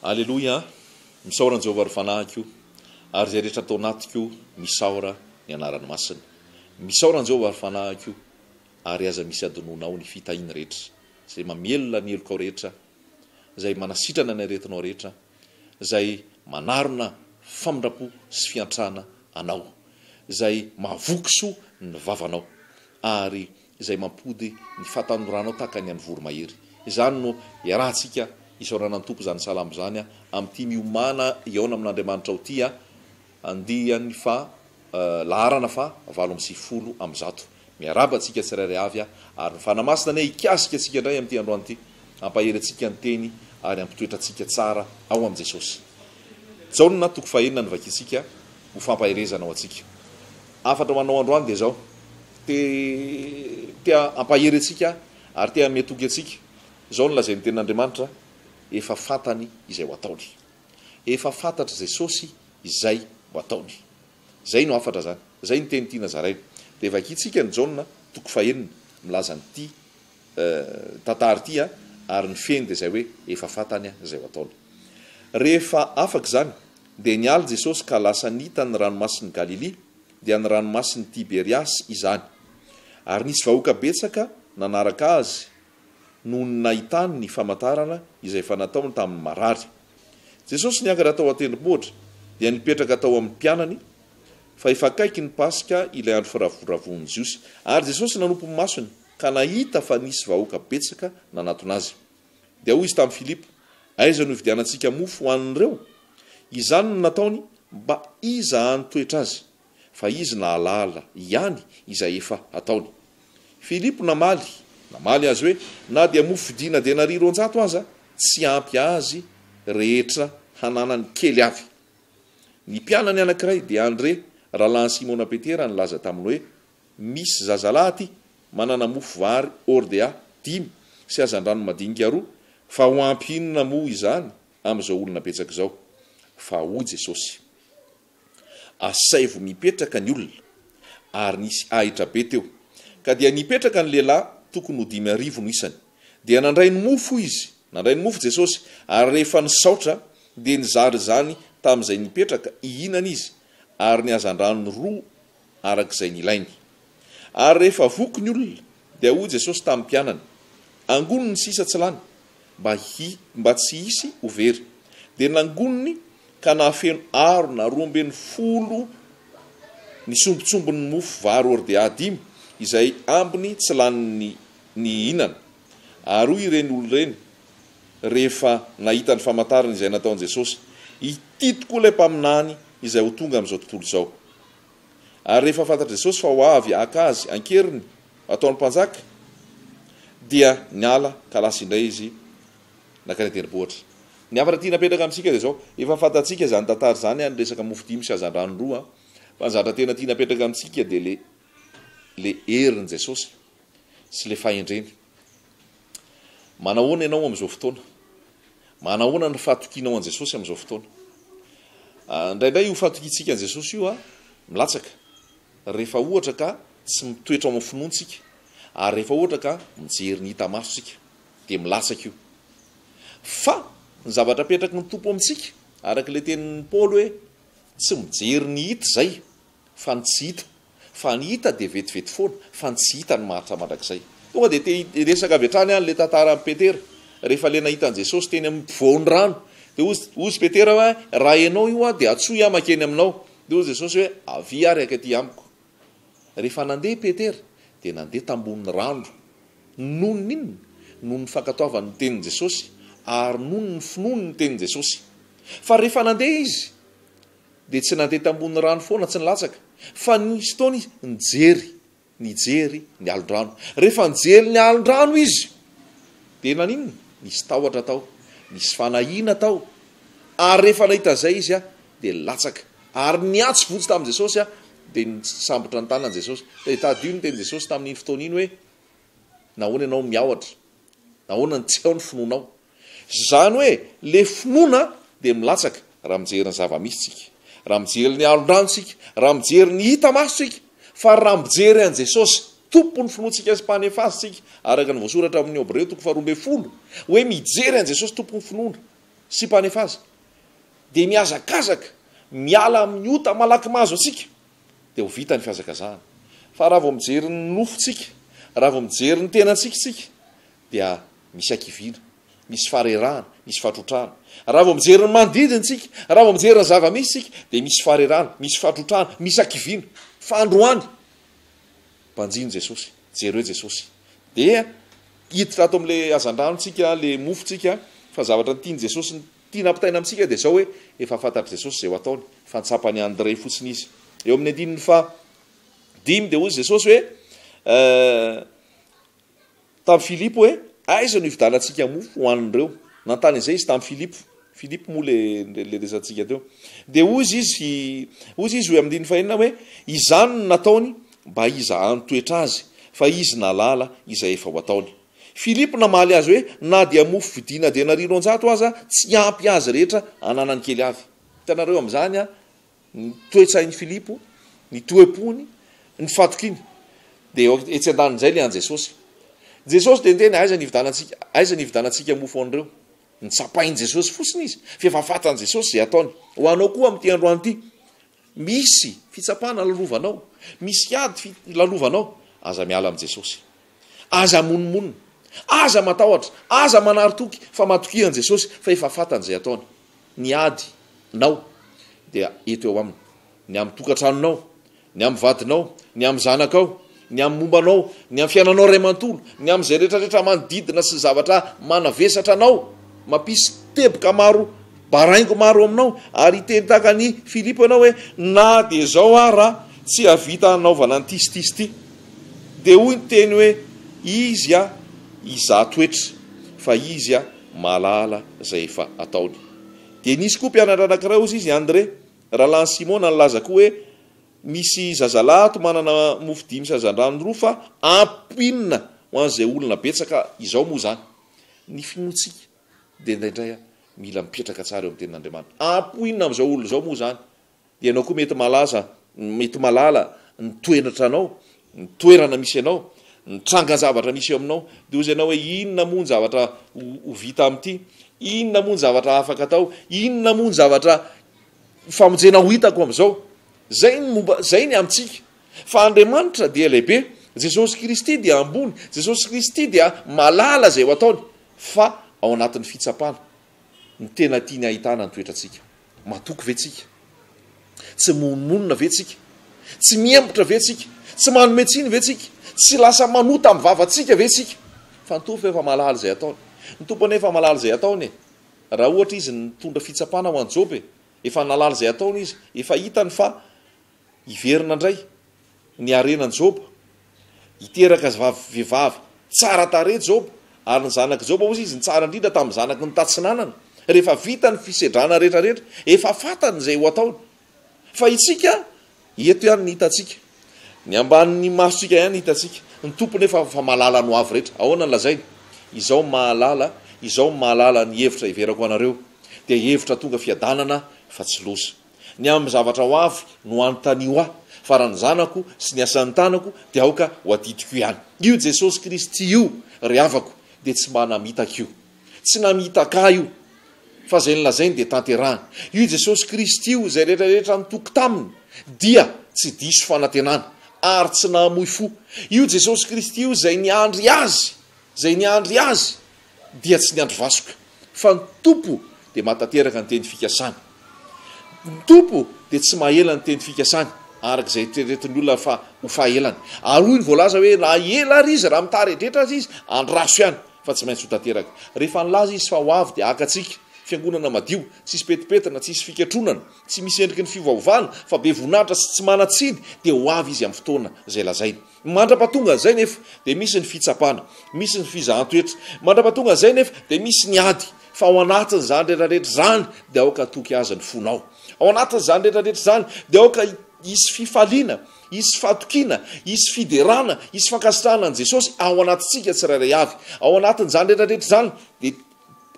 Aleloia! Misaora an'i Jehovah ry fanahiko, ary izay rehetra ato anatiko misaora ny anarany masina. Misaora an'i Jehovah ry fanahiko, ary aza misy adinoinao ny fitahiany rehetra, izay mamelona ny helokao rehetra, izay manasitrana ny aretinao rehetra, izay manarona famindram-po sy fiantrana anao, izay mahavoky soa ny vavanao, ary izay mampody ny fahatanoranao tahaka ny an'ny voromahery. Izany no iarahantsika isaorana ny Tompo izany salamo izany amin'ity miomàna hihaona amin'Andriamanitrao ity andiany faha laharana faha 198. Miarahaba antsika tsirairay avy ary ny Fanahy Masina anie hikasika antsika indray amin'ity androany ity, hampahery antsika ny teny ary hampitoetra antsika tsara ao amin'i Jesosy. Jaona toko fahenina no vakintsika ho fampaherezana ho antsika. Hafatra ho anao androany dia izao, te te hampahery antsika ary te hanome toky antsika. Izao no lazain'ny tenin'Andriamanitra, efa fantany izay ho ataony. Efa fantatr'i Jesosy izay ho ataony. Izay no hafatra izany. Izay no teny tiana zaraina. Dia vakintsika ny Jaona toko fahenina milaza an'ity tantara ity ary ny fehiny dia izay hoe efa fantany izay ho ataony. Rehefa afaka izany dia niala Jesosy ka lasa nita ny ranomasin'i Galilia, dia ny ranomasin'i Tiberiasy izany. Ary nisy vahoaka betsaka nanaraka Azy noho ny nahitany ny famantarana izay efa nataony tamin'ny marary. Jesosy niakatra tao an-tendrombohitra, dia nipetraka tao amin'ny mpianany, fa efa akaiky ny Paska, ilay andro firavoravoan'ny Jiosy. Ary Jesosy nanompo ny masony, ka nahita fa nisy vahoaka betsaka nanatona Azy. Dia hoy Izy tamin'i Filipo, Aiza no hividianantsika mofo ho an'ireo? Izany no nataony mba hizahany toetra Azy, fa Izy nahalala ihany izay efa hataony. Filipo namaly, namaly Azy hoe, Na dia mofo vidiana denaria 200 aza, tsy ampy azy rehetra hananany kely avy. Ny mpianany anankiray, dia Andre, rahalahin'i Simona Petera, nilaza taminy hoe, Misy zazalahy aty manana mofo vary hordea dimy sy hazandrano madinika roa, fa ho ampy inona moa izany amin'izao olona betsaka izao? Fa hoy Jesosy, Asaivo mipetraka ny olona. Ary nisy ahitra be teo. Ka dia nipetraka ny lehilahy, tokony ho 5000 no isany. Dia nandray ny mofo izy, nandray ny mofo Jesosy, ary rehefa nisaotra, dia nizara izany tamin'izay nipetraka hihinana izy, ary ny hazandrano roa araka izay nilainy. Ary rehefa voky ny olona, dia hoy Jesosy tamin'ny mpianany, Angony ny sisa tsy lany, mba hi, mba tsy hisy ho very. Dia nangoniny ka nahafeno harona 12 ny sombintsombin'ny mofo vary hordea dimy, izay ambiny tsy lanin'ny nihinana. Ary hoy ireny olona ireny, rehefa nahita ny famantarana izay nataon'i Jesosy, Ity tokoa ilay mpaminany izay ho tonga amin'izao tontolo izao. Ary rehefa fantatr'i Jesosy fa ho avy haka azy an-keriny hataony mpanjaka, dia niala ka lasa indray izy nankany an-tendrombohitra. Ny hafatra tiana apetraka amintsika dia izao, efa fantatsika izany tantara izany, ny resaka mofo dimy sy hazandrano roa, fa ny zavatra tena tiana apetraka amintsika dia le le herin'i Jesosy sy le fahendreny. Manahoana ianao amin'izao fotoana? Manahoana ny fahatokianao an'i Jesosy amin'izao fotoana? Indraindray io fahatokiantsika an'i Jesosy io milatsaka rehefa ohatra ka tsy mitoetra ao amin'ny finoana isika, ary rehefa ohatra ka mijery ny hita maso isika dia milatsaka io. Fa ny zavatra apetraky ny Tompo amintsika, araka ilay tenin'i Paoly hoe tsy mijery ny hita izay fa ny tsy hita. Fa ny hita dia vetivety foana, fa ny tsy hita no maharitra mandrakizay. Tonga dia te hiresaka avy hatrany aho an'ilay tantaran'i Petera, rehefa ilay nahita an'i Jesosy teny amin'ny mpivoaon'ny rano. Dia hozy, hozy Petera hoe, Raha ianao io aho dia antsoy aho mankeny aminao. Dia hozy Jesosy hoe, Avia ary hankaty amiko. Rehefa nandeha i Petera, dia nandeha tambonin'ny rano. Noho ny inona? Noho ny fankatoavany ny tenin'i Jesosy, ary noho ny finoany ny tenin'i Jesosy. Fa rehefa nandeha izy, dia tsy nandeha tambony rano foana, tsy nilatsaka, fa nisy fotoana izy nijery, nijery ny alon-drano. Rehefa nijery ny alon-drano izy, dia naninona? Nisy tahotra tao, nisy fanahiana tao, ary rehefa nahita izay izy, dia nilatsaka. Ary niantso vonjy tamin'i Jesosy, dia nisambotra ny tanany Jesosy. Dia tadidio ny tenin'i Jesosy tamin'iny fotoana iny hoe, Nahoana ianao no miahotra? Nahoana no tsy ao ny finoanao? Izany hoe le finoana dia milatsaka raha mijery ny zava-misy tsika, raha mijery ny alon-drano tsika, raha mijery ny hita maso tsika, fa raha mijery an'i Jesosy Tompon'ny finoantsika sy Mpanefa azy tsika, araka ny voasoratra ao amin'ny Hebreo toko faharoa ambin'ny folo, hoe mijery an'i Jesosy Tompon'ny finoana. sy mpanefa azy, dia mihazakazaka miala amin'ny ota malaky mahazo antsika, dia ho vita ny fihazakazahana. Fa raha vao mijery ny nofontsika, raha vao mijery ny tenantsika isika, dia misy hakiviana, misy faharerahana, misy fahatrotrahana. Raha vao mijery ny manodidina isika, raha vao mijery ny zava-misy isika, dia misy faharerahana, misy fahatrotrahana, misy hakiviana. Fa androany, banjino Jesosy, jereo Jesosy. Dia hiditra ato amin'ilay hazandrano tsika, ilay mofo tsika, fa zavatra tian'i Jesosy tiana ampitaina amintsika dia izao hoe, efa fantatr'i Jesosy izay ho ataony, fa nitsapan'i André fotsiny izy. Eo amin'ny andininy faha dimy dia hoy Jesosy hoe, eh, Tamin'i Filipo hoe, Aiza no hividianantsika mofo ho an'ireo? Nanontany an'izay izy tamin'i Filipo. Filipo moa ilay ilay resahantsika teo. Dia hoy izy, hoy izy hoy amin'ny andininy fahenina hoe, Izany no nataony mba hizahany toetra azy, fa izy nahalala izay efa ho ataony. Filipo namaly azy hoe, Na dia mofo vidiana denaria 200 aza tsy ampy azy rehetra hananany kely avy. Hitanareo amin'izany ny toe-tsain'i Filipo, ny toe-pony, ny fatokiany. Dia etsy andanin'izay ilay an'i Jesosy. Jesosy dia niteny, aiza ny hividanantsika, aiza ny hividanantsika mofo an'ireo? Notsapain'i Jesosy fotsiny izy, fa efa fantan'i Jesosy izay ataony. Ho anao koa amin'ity androany ity, misy fitsapana lalovanao, misy ady lalovanao, aza miala amin'i Jesosy. Aza monomonona, aza matahotra, aza manary toky, fa matokia an'i Jesosy, fa efa fantany izay ataony. Ny ady nao dia eto eo aminy, ny amin'ny tokantranonao, ny amin'ny vadinao, ny amin'ny zanakao, ny amin'ny momba anao, ny amin'ny fiainanao iray manontolo, ny amin'izay rehetra rehetra manodidina sy zavatra manavesatra anao, mampisy teboka maro, baraingo maro aminao, ary hiteny tahaka an'i Filipo ianao hoe, na dia izao ara tsy hahavita hanaovana an'ity sy ity sy ity. Dia hoy ny teny hoe, Izy hizaha toetra, fa izy mahalala izay efa ataony. Dia nisy koa mpianatra anankiray, hozy izy, Andre, rahalahin'i Simona, nilaza koa hoe, Misy zazalahy ato manana mofo dimy sy hazandrano roa, fa ampy inona ho an'izay olona betsaka izao moa izany? Ny finoantsika dia indraindray mila mipetraka tsara eo amin'ny Tenin'Andriamanitra. Ampy inona amin'izao olona izao moa izany? Ianao koa mety malaza, mety malala ny toenatra anao, ny toerana misy anao, ny trangan-javatra misy eo aminao. Dia hozy ianao hoe inona moa ny zavatra ho vita amin'ity? Inona moa ny zavatra afaka atao? Inona moa ny zavatra famonjena ho hitako amin'izao? Izay ny momba, izay ny amintsika. Fa Andriamanitra dia lehibe, Jesosy Kristy dia ambony, Jesosy Kristy dia malala izay ho ataony, fa ao anatin'ny fitsapana no tena tiany hahitana ny toetrantsika. Matoky ve tsika? Tsy mimonomonona ve tsika? Tsy miembotra ve tsika? Tsy manome tsiny ve tsika? Tsy lasa manota amin'ny vavantsika ve tsika? Fa ny Tompo efa mahalala izay ataony. Ny Tompo anie efa mahalala izay ataony e. Raha ohatra izy nitondra fitsapana ho an'i Joba e, efa nahalala izay ataony izy, efa hitany fa Hiverina indray ny harenan'i Joba. Hiteraka vehivavy tsara tarehy Joba, ary ny zanak'i Joba, hozy izy, ny tsara indrindra tamin'ny zanaky ny tatsinanana. Rehefa vita ny fisedrana rehetrarehetra, efa fantany izay ho ataony. Fa isika, eto ihany ny hitantsika. Ny ambanin'ny masontsika ihany ny hitantsika. Ny Tompo nefa efa mahalala ny ho avy rehetra. Ahoana no lazainy? Izao mahalala, izao mahalala ny hevitra heverako anareo, dia hevitra tonga fiadanana fa tsy loza. Ny amin'ny zavatra ho avy no anontanio ahy, fa raha ny zanako sy ny asan'ny tanako dia aoka ho adidiko ihany. Io Jesosy Kristy io, ry havako, dia tsy mba namitaka io. Tsy namitaka ahy io, fa izay nolazainy dia tanterahiny. Io Jesosy Kristy io, izay rehetra rehetra nitoky taminy dia tsy diso fanantenana, ary tsy namoy fo. Io Jesosy Kristy io, izay niandry azy, izay niandry azy, dia tsy niandry vasoka, fa ny Tompo dia mahatanteraka ny teny fikasany. Ny Tompo dia tsy mahela ny teny fikasany, araka izay eritreretin'ny olona fa ho fahelany. Ary hoy ny voalaza hoe, raha ela ary izy, raha mitaredretra aza izy, andraso ihany, fa tsy maintsy ho tanteraka. Rehefa nilaza izy fa ho avy dia haka antsika, fiangonana madio, tsisy petipetina, tsisy fiketronana, tsy misy endriky ny fiovaovana, fa be voninahitra sy tsy manan-tsiny, dia ho avy izy amin'ny fotoana izay lazainy. Mandra-pahatonga an'izay nefa dia misy ny fitsapana, misy ny fizahan-toetra. Mandra-pahatonga an'izay nefa dia misy ny ady. Fa ao anatin'izany rehetrarehetra izany dia aoka hatoky Azy ny fonao. Ao anatin'izany rehetrarehetra izany dia aoka hisy fifaliana, hisy fatokiana, hisy fiderana, hisy fankasitrahana an'i Jesosy ao anatintsika tsirairay avy. Ao anatin'izany rehetrarehetra izany dia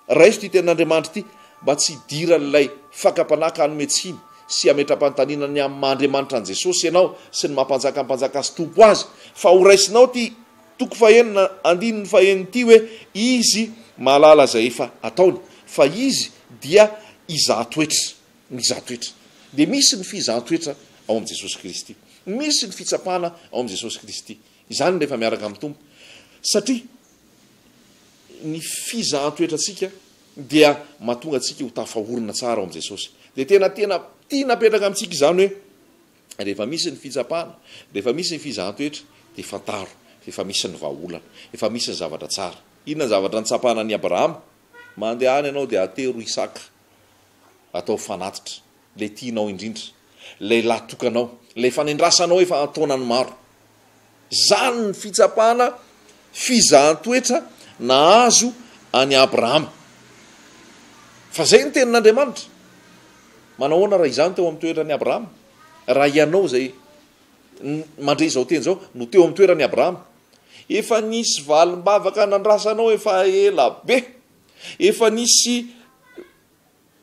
Raiso ity tenin'Andriamanitra ity mba tsy hidiran'ilay fakam-panahy ka hanome tsiny sy hametra-panontaniana ny amin'ny maha Andriamanitra an'i Jesosy ianao sy ny maha Mpanjakan'ny mpanjaka sy Tompo Azy, fa ho raisinao ity toko fahenina andininy fahenina ity hoe Izy mahalala izay efa ataony, fa Izy dia hizaha toetra. Mizaha toetra. Dia misy ny fizahan-toetra ao amin'i Jesosy Kristy. Misy ny fitsapana ao amin'i Jesosy Kristy. Izany rehefa miaraka amin'ny Tompo. Satria ny fizahan-toetrantsika dia mahatonga antsika ho tafaorina tsara ao amin'i Jesosy. Dia tena tena tiana apetraka amintsika izany hoe rehefa misy ny fitsapana, rehefa misy ny fizahan-toetra dia fantaro fa efa misy ny vahaolana, efa misy ny zavatra tsara. Inona ny zavatra nitsapana an'i Abrahama? Mandehana ianao dia atero Isaka atao fanatitra, ilay tianao indrindra, ilay lahy tokanao, ilay fanendrasanao efa an-taonany maro. Izany ny fitsapana fizahan-toetra nahazo an'i Abrahama. Fa izay ny tenin'Andriamanitra. Manahoana raha izany teo amin'ny toeran'i Abrahama? Raha ianao izay mandre izao teny izao no teo amin'ny toeran'i Abrahama? Efa nisy valim-bavaka nandrasanao efa ela be. Efa nisy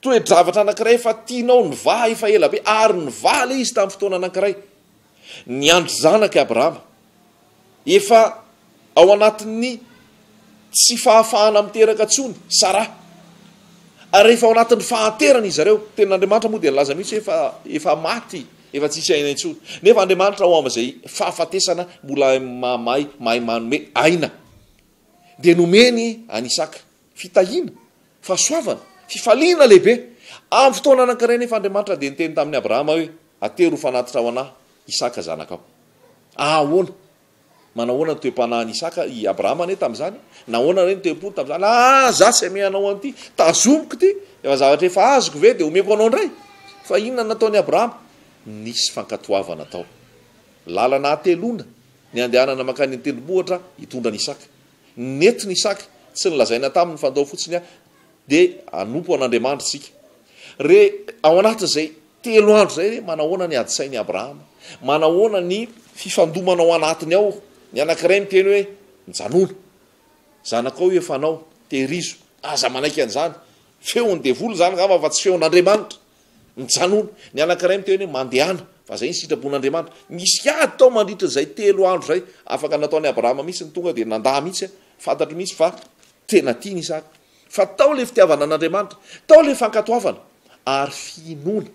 toe-javatra anankiray efa tianao nivaha efa ela be, ary nivaha ilay izy tamin'ny fotoana anankiray. Niandry zanaka i Abrahama. Efa ao anatin'ny tsy fahafahana miteraka intsony Saraha. Ary efa ao anatin'ny fahanterana izy ireo. Tenin'Andriamanitra moa dia nilaza mihitsy hoe efa, efa maty, efa tsisy aina intsony. Nefa Andriamanitra ao amin'izay fahafatesana mbola mahay, mahay manome aina. Dia nomeny an'i Isaka fitahiana, fahasoavana, fifaliana lehibe. Amin'ny fotoana anankiray anefa Andriamanitra dia niteny tamin'i Abrahama hoe, Atero ho fanatitra ho an'ahy Isaka zanakao. Ahoana? Manahoana ny toe-panahin'i Isaka, i Abrahama anie tamin'izany? Nahoana re ny toe-pony tamin'izany? Ah, za tsy hamehy anao an'ity, tazomiko ity, efa zavatra efa azoko ve dia omeko anao indray? Fa inona no nataon'i Abrahama? Nisy fankatoavana tao. Lalana hateloana ny handehanana mankany an-tendrombohitra hitondra an'i Isaka. Nentiny Isaka, tsy nolazaina taminy fa ndao fotsiny aho dia hanompo an'Andriamanitra isika. Re, ao anatin'izay telo andro izay re, manahoana ny ady-sain'i Abrahama? Manahoana ny fifandomana ao anatiny ao? Ny anankiray miteny hoe, Mijanona. Zanakao io efa anao, tehirizo. Aza manaiky an'izany. Feon'ny devoly izany angamba fa tsy feon'Andriamanitra. Mijanona. Ny anankiray miteny hoe mandehana, fa izay ny sitrapon'Andriamanitra. Nisy ady tao mandritra izay telo andro izay. Afaka nataon'i Abrahama mihitsy ny tonga dia nandà mihitsy. Fantatro mihitsy fa tena tiany Isaka. Fa tao ilay fitiavana an'Andriamanitra, tao ilay fankatoavana ary finoana.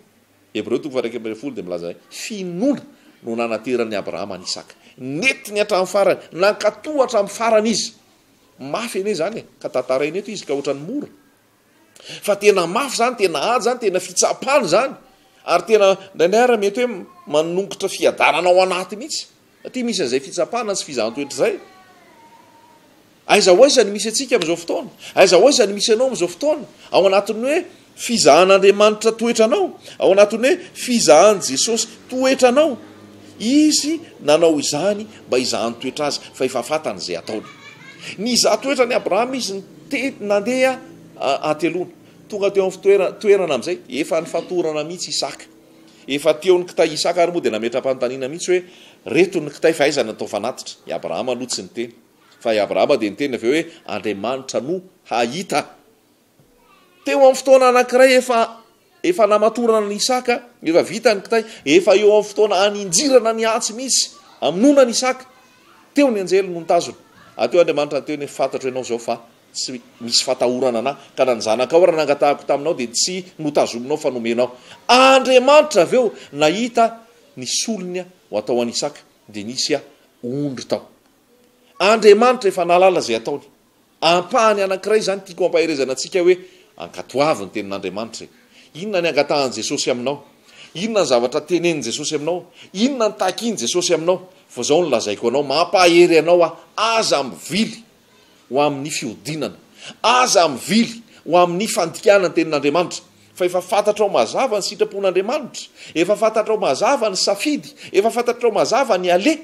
Hebreo toko faha-11 dia milaza hoe finoana no nanateran'i Abrahama an'i Isaka. Nentiny hatramin'ny farany, nankatò hatramin'ny farany izy. Mafy anie izany e, ka tantaraina eto izy ka ohatran'ny mora. Fa tena mafy izany, tena ady izany, tena fitsapana izany. Ary tena indraindray ary mety hoe manongotra fiadanana ao anaty mihitsy. Satria misy an'izay fitsapana sy fizahan-toetra izay. Aiza ho aiza ny misy antsika amin'izao fotoana? Aiza ho aiza ny misy anao amin'izao fotoana? Ao anatin'ny hoe fizahan'Andriamanitra toetra anao, ao anatin'ny hoe fizahan'i Jesosy toetra anao. Izy nanao izany mba hizahany toetra azy, fa efa fantany izay ataony. Nizaha toetra an'i Abrahama izy te nandeha hateloana. Tonga teo amin'ny fitoerana, toerana amin'izay, efa nifatorana mihitsy Isaka. Efa teo ny kitay Isaka ary moa dia nametra-panontaniana mihitsy hoe, Reto ny kitay fa aiza ny atao fanatitra? I Abrahama aloha tsy niteny. Fa i Abrahama dia niteny avy eo hoe, Andriamanitra no hahita. Teo amin'ny fotoana anankiray efa efa namatorana an'i Isaka, efa vita ny kitay, efa eo amin'ny fotoana haninjirana ny antsy mihitsy, hamonoana an'i Isaka. Teo ny anjely no nitazona. Ary teo Andriamanitra niteny hoe, Fantatro ianao izao fa tsy misy fatahorana anà, ka na ny zanakao ary nangatahako taminao dia tsy notazominao fa nomenao. Andriamanitra avy eo nahita ny solony ho atao an'i Isaka, dia nisy ondry tao. Andriamanitra efa nahalala izay ataony. Ampahany anankiray izany tiako hampaherezana antsika hoe ankatoavy ny tenin'Andriamanitra e! Inona ny angatahan'i Jesosy aminao? Inona ny zavatra tenenin'i Jesosy aminao? Inona ny takin'i Jesosy aminao? Fa izao no lazaiko anao, mampahery anao aho, aza mivily ho amin'ny fihodinana, aza mivily ho amin'ny fandikana ny tenin'Andriamanitra, fa efa fantatrao mazava ny sitrapon'Andriamanitra, efa fantatrao mazava ny safidy, efa fantatrao mazava ny aleha.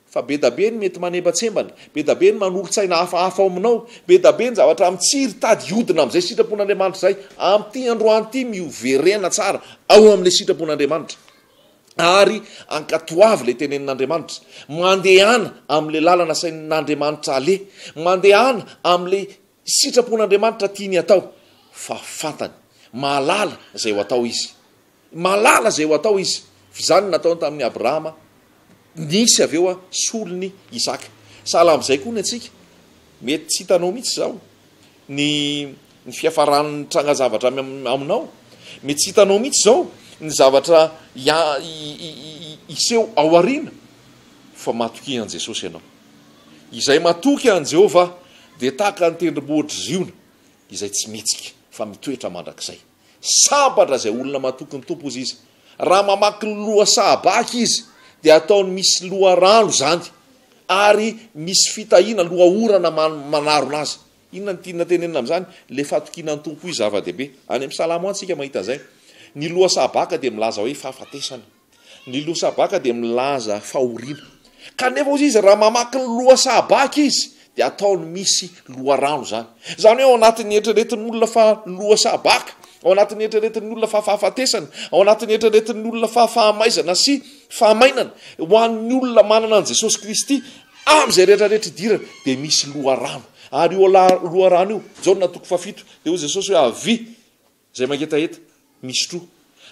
Fa be da be ny mety manembatsembana, be da be ny manolo-tsaina hafahafa ao aminao, be da be ny zavatra mitsiry tady hiodina amin'izay sitrapon'Andriamanitra izay. Amin'ity androany ity mihoverena tsara ao amin'ilay sitrapon'Andriamanitra. Ary ankatoavy ilay tenenin'Andriamanitra. Mandehana amin'ilay lalana asain'Andriamanitra aleha. Mandehana amin'ilay sitrapon'Andriamanitra tiany hatao. Fa fantany, mahalala izay ho atao Izy. Mahalala izay ho atao izy. F'izany no nataony tamin'i Abrahama, nisy avy eo solon'i Isaka. Sahala amin'izay koa ny antsika. Mety tsy hitanao mihitsy izao ny ny fiafaran'ny tranga-javatra aminao. Mety tsy hitanao mihitsy izao ny zavatra hiseho ao aoriana, fa matokia an'i Jesosy ianao. Izay matoky an'i Jehovah dia tahaka ny tendrombohitr'i Ziona, izay tsy mihetsika fa mitoetra mandrakizay. Sambatra izay olona matoky ny Tompo, hozy izy. Raha mamaky ny lohasaha baka izy, dia ataony misy loharano izany, ary misy fitahiana, lohaorana manarona azy. Inona no tiana tenenina amin'izany? Ilay fatokiana ny Tompo io zava-dehibe. Any amin'ny Salamo any isika mahita an'izay. Ny lohasaha baka dia milaza hoe fahafatesana. Ny lohasaha baka dia milaza fahoriana. Kanefa hozy izy, raha mamaky ny lohasaha baka izy, dia ataony misy loharano izany. Izany hoe ao anatin'ny eritreretin'ny olona fa lohasaha baka, ao anatin'ny eritreretin'ny olona fa fahafatesana, ao anatin'ny eritreretin'ny olona fa fahamaizana sy fahamainana, ho an'ny olona manana an'i Jesosy Kristy, amin'izay rehetra rehetra idirany, dia misy loharano. Ary io loharano io, Jaona toko fahafito, dia hoy Jesosy hoe, Avia, Izay mangetaheta, misotroa.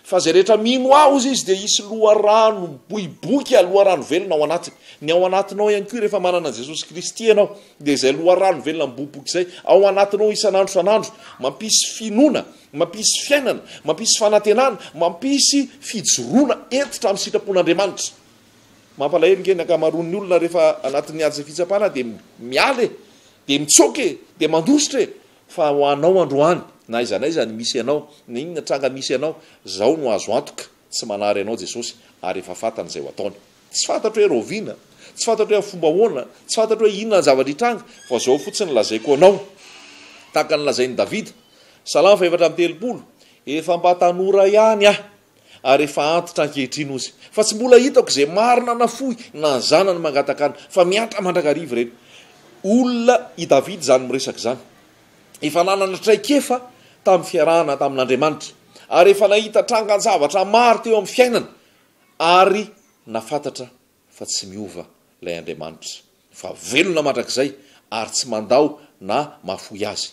Fa izay rehetra mino Ahy, hozy Izy, dia hisy loharano miboiboika, loharano velona ao anatiny. Ny ao anatinao ihany koa, rehefa manana an'i Jesosy Kristy ianao, dia izay loharano velona miboiboika izay ao anatinao isan'andro isan'andro, mampisy finoana, mampisy fiainana, mampisy fanantenana, mampisy fijoroana hentitra amin'ny sitrapon'Andriamanitra. Mampalahelo nge ny ankamaroan'ny olona rehefa anatin'ny ady sy fitsapana dia miala e, dia mitsoaka e, dia mandositra e. Fa ho anao androany, na aiza na aiza ny misy anao, na inona tranga misy anao, zao no azo antoka, tsy manary anao Jesosy ary efa fantany izay ho ataony. Tsy fantatro hoe rahoviana, tsy fantatro hoe amin'ny fomba ahoana, tsy fantatro hoe inona ny zavatra hitranga, fa zao fotsiny lazaiko anao, tahaka ny lazain'i Davida, Salamo faha 34, Efa mba tanora ihany aho, ary efa antitra ankehitriny ozy, fa tsy mbola hitako izay marina na fohy na ny zanany mangataka any, fa miantra mandrakariva ireny. Olona i Davida izany miresaka izany. Efa nanana traikefa tamin'ny fiarahana tamin'Andriamanitra, ary efa nahita trangan-javatra maro teo amin'ny fiainana, ary nafantatra fa tsy miova ilay Andriamanitra, fa velona mandrakizay ary tsy mandao na mahafoy azy.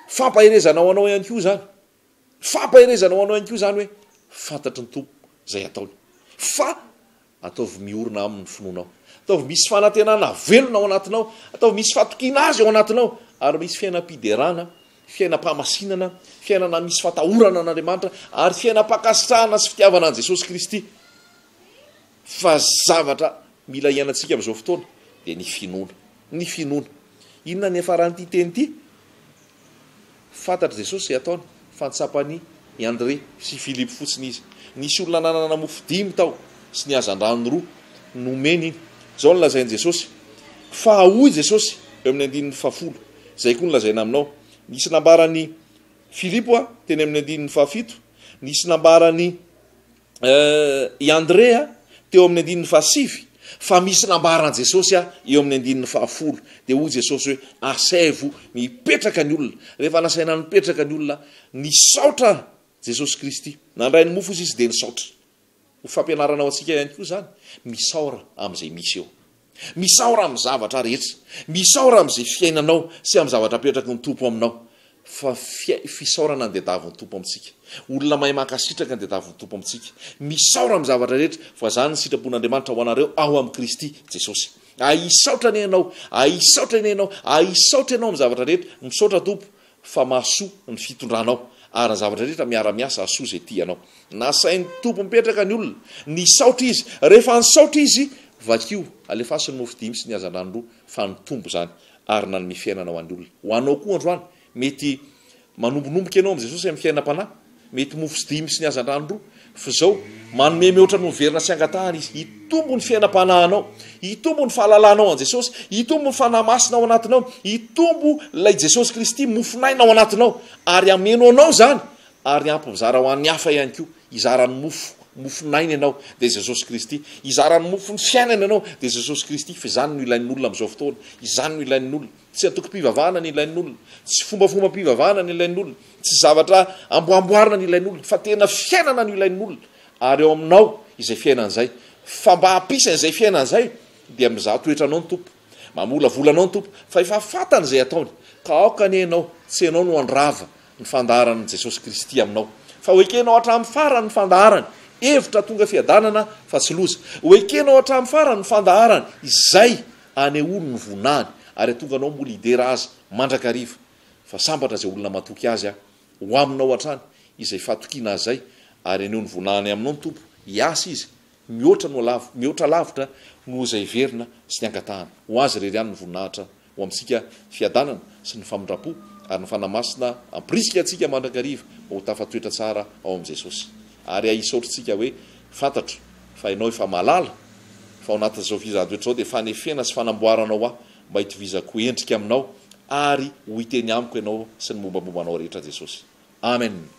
Fampaherezana ho anao ihany koa izany. Fampaherezana ho anao ihany koa izany hoe fantatry ny Tompo izay ataony. Fa ataovy miorina aminy ny finoanao. Ataovy misy fanantenana velona ao anatinao. Ataovy misy fatokiana Azy ao anatinao. Ary misy fiainam-piderana, fiainam-pahamasinana, fiainana misy fatahorana an'Andriamanitra, ary fiainam-pankasitrahana sy fitiavana an'i Jesosy Kristy. Fa zavatra mila iainantsika amin'izao fotoana dia ny finoana. Ny finoana. Inona ny hiafaran'ity teny ity? Fantatr'i Jesosy izay ataony, fa nitsapan'i i Andre sy i Filipo fotsiny izy. Nisy olona nanana mofo dimy tao sy ny hazandrano roa. Nomeny iny. Izao no lazain'i Jesosy, Fa hoy Jesosy, eo amin'ny andininy fahafolo, izay koa no lazaina aminao. Nisy nambaran'i Filipo teny amin'ny andininy fahafito, nisy nambaran'i i Andrea teo amin'ny andininy fahasivy, fa misy nambaran'i Jesosy eo amin'ny andininy fahafolo. Dia hoy Jesosy hoe, Asaivo mipetraka ny olona. Rehefa nasaina nipetraka ny olona, nisaotra Jesosy Kristy. Nandray ny mofo izy dia nisaotra. Ho fampianarana ho antsika ihany koa izany, misaora amin'izay misy eo. Misaora amin'ny zavatra rehetra. Misaora amin'izay fiainanao sy amin'ny zavatra apetraky ny Tompo aminao. Fa fisaorana ny diadavin'ny Tompo amintsika. Olona mahay mankasitraka ny diadavin'ny Tompo amintsika. Misaora amin'ny zavatra rehetra, fa izany ny sitrapon'Andriamanitra ho anareo ao amin'i Kristy Jesosy. Ahisaotra anie ianao, ahisaotra anie ianao, ahisaotra ianao amin'ny zavatra rehetra. Misaotra Tompo fa mahasoa ny fitondranao, ary ny zavatra rehetra miara-miasa hahasoa izay tia anao. Nasain'ny Tompo mipetraka ny olona. Nisaotra izy. Rehefa nisaotra izy, vakio, alefaso ny mofo dimy sy ny hazandrano roa, fa nitombo izany, ary nanome fiainana ho an'ny olona. Ho anao koa androany, mety manombonomboka ianao amin'i Jesosy amin'ny fiainam-panahy, mety mofo sy dimy sy ny hazandrano roa, fa izao, manome mihoatra noho ny verina sy angatahana Izy. Hitombo ny fiainam-panahinao, hitombo ny fahalalanao an'i Jesosy, hitombo ny Fanahy Masina ao anatinao, hitombo ilay Jesosy Kristy mofon'aina ao anatinao, ary hameno anao izany, ary ampy mizara ho an'ny hafa ihany koa. Hizara ny mofo, mofon'aina ianao, dia Jesosy Kristy. Hizara ny mofon'ny fiainana ianao, dia Jesosy Kristy, fa izany no ilain'ny olona amin'izao fotoana. Izany no ilain'ny olona. Tsy antokom-pivavahana ny ilain'ny olona, tsy fombafombam-pivavahana ny ilain'ny olona, tsy zavatra amboamboarina ny ilain'ny olona, fa tena fiainana no ilain'ny olona. Ary ao aminao izay fiainana izay. Fa mba hampisy an'izay fiainana izay, dia mizaha toetra anao ny Tompo. Mamolavola anao ny Tompo, fa efa fantany izay ataony. Ka aoka anie ianao, tsy ianao no handrava ny fandaharan'i Jesosy Kristy aminao. Fa ho ekenao hatramin'ny farany ny fandaharany, hevitra tonga fiadanana fa tsy loza. Ho ekenao hatramin'ny farany ny fandaharany, izay anehoany ny voninahiny, ary hahatonga anao mbola hidera Azy mandrakariva. Fa sambatra izay olona matoky Azy aho. Ho aminao hatrany izay fahatokiana Azy izay, ary haneho ny voninahiny aminao ny Tompo. Hiasa Izy, mihoatra no lav, mihoatra lavitra noho izay heverina sy ny angatahana. Ho Azy irery ihany ny voninahitra, ho amintsika fiadanana sy ny famindram-po ary ny Fanahy Masina hampirisika antsika mandrakariva mba ho tafatoetra tsara ao amin'i Jesosy. Ary ahisaotra tsika hoe fantatro fa Ianao efa mahalala fa ao anatin'izao fizahan-toetra izao dia fanefena sy fanamboaranao ahy mba hitovizako endrika aminao ary ho hiteny amiko Ianao sy ny mombamomba Anao rehetra Jesosy. Amen.